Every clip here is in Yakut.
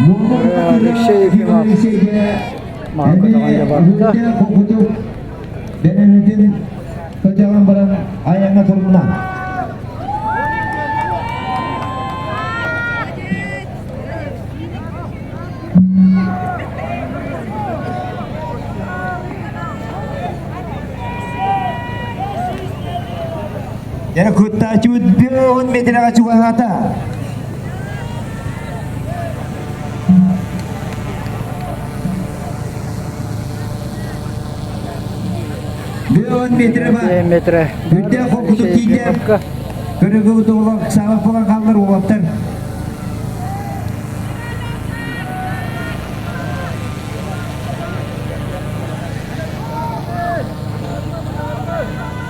Алексей Ефимов маһын көтөҕөн дьэ барда. Бэнэнэтин көтөҕөн баран айаҥҥа турунна. Дьэ куттааччыбыт 10 метрэҕэ чугаһаата. 10 метрэ бар. Метрэ. Үрдээх холкутук тиийдэ. Көрөгө туолан саҕах буолан хааллар уолаттар.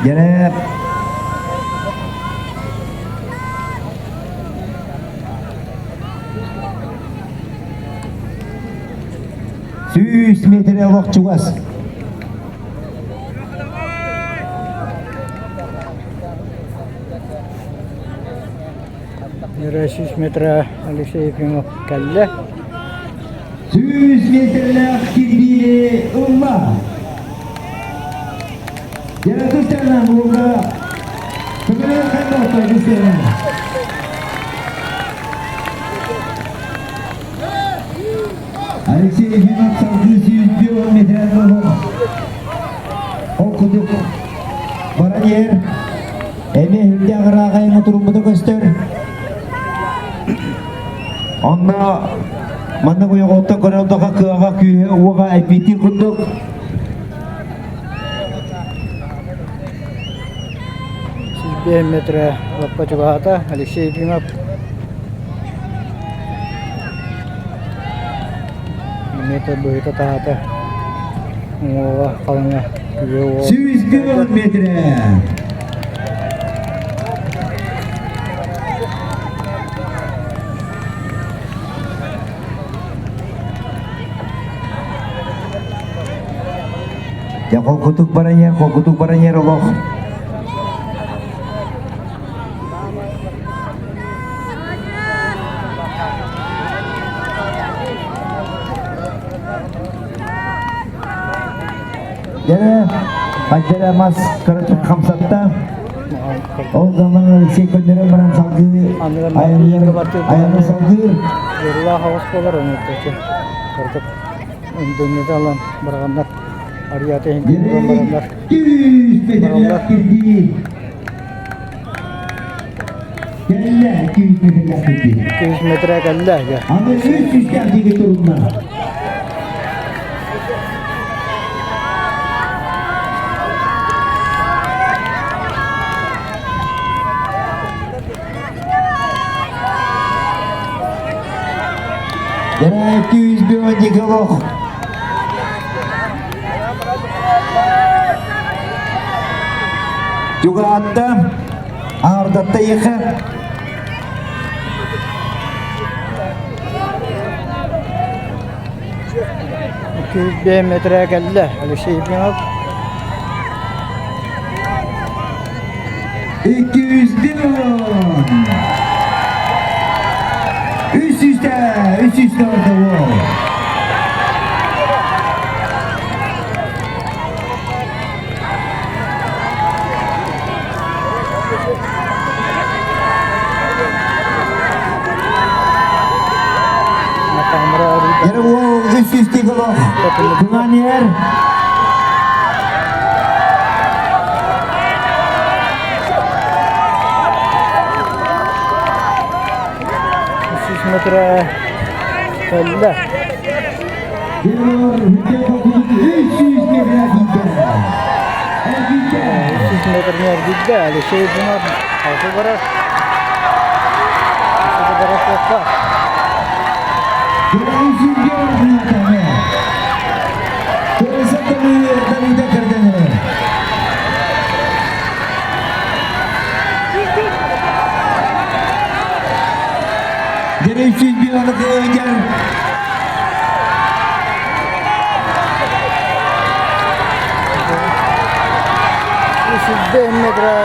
Дьэ, 100 метрэ олох чугас. 100 метрэ Алексей Ефимов кэллэ. 100 метрлээх кирбиини ылла. Дьэ, ууга көмөлөөх хайдах тустаана. Алексей Ефимов салгыы 110 метрэн олох. Ол курдук баран иһэр. Эмиэ үрдээх ыраах айаҥҥа туруммута көстөр. Онно маннык уйуҕуттан көрөлдөхө кыаҕа күүһэ уоҕа эппиттиир курдук. 105 метрэ лаппа чугаһаата Алексей Ефимов. Метр быһыта таһаата уҥуоҕа халыҥа күрүө уоҕа. 101 метрэ. Дьэ холкутук баран иһэр, холкутук баран иһэр олох. Дьэ, хайдара мас кыратык хамсатта. Ол заман Алексей көннөрөн баран салгыы айанныыр, айаны салгыыр. Ырлаах оҕус буолар ону кырдык өндөннөтө алан бараганнар арыйаата иһин бараннар 200 метрлээх кирбии. Кэллэ 200 метрлээх кирбии. 200 метрэ кэллэ дьэ. Аны 300 диэки турунна. Дьэ 200 диэки олох. Чугаатта, аҥардатта иэхэ. 205 метрэ кэллэ Алексей Ефимов. 201. Үс жүздэ, 300 орда уол. Yere уол 300 тиголох. Кунанер. 300 метрэ кэллэ. 300 метрни эргийдэ. Алексей Ефимов алты барар. Алты барар суохтаах. Деревчик bir gel. 305 метрэ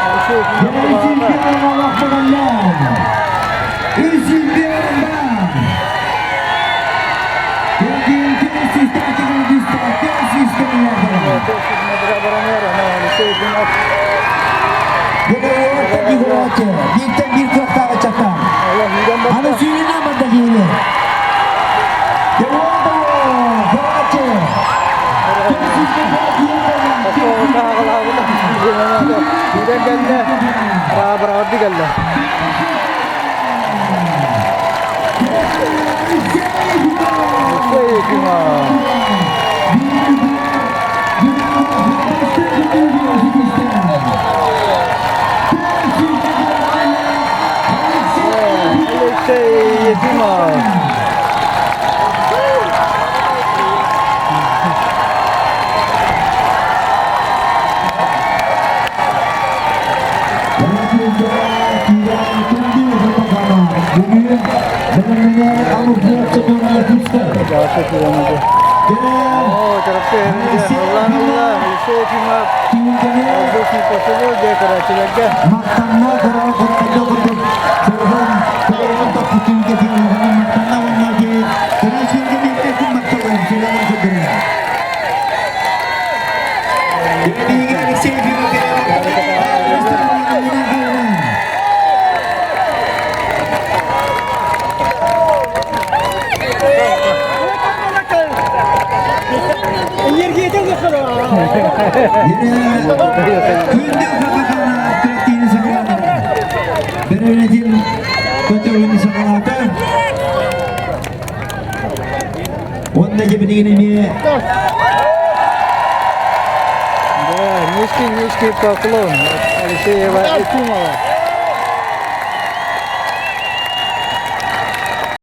Алексей Ефимов Деревчик bir Allah bakalım. 301 var. Киирэн кэллэ. Браабыраҕырды кэллэ. Алексей Ефимов. Алексей Ефимов. Мактанна көрө куттайда курдук соргон толорун топпутун кэтин мактанна уонна көрөөчүлэргэ миэттэн макталын сүрэҕин көрдөрөр. Биһиги Алексей Ефимов Бөрөлөтүн көтөҕүн саҕалаата. Уонна дьэбинигин эмиэ Да, низкий, низкий поклон Алексеева Ефимова.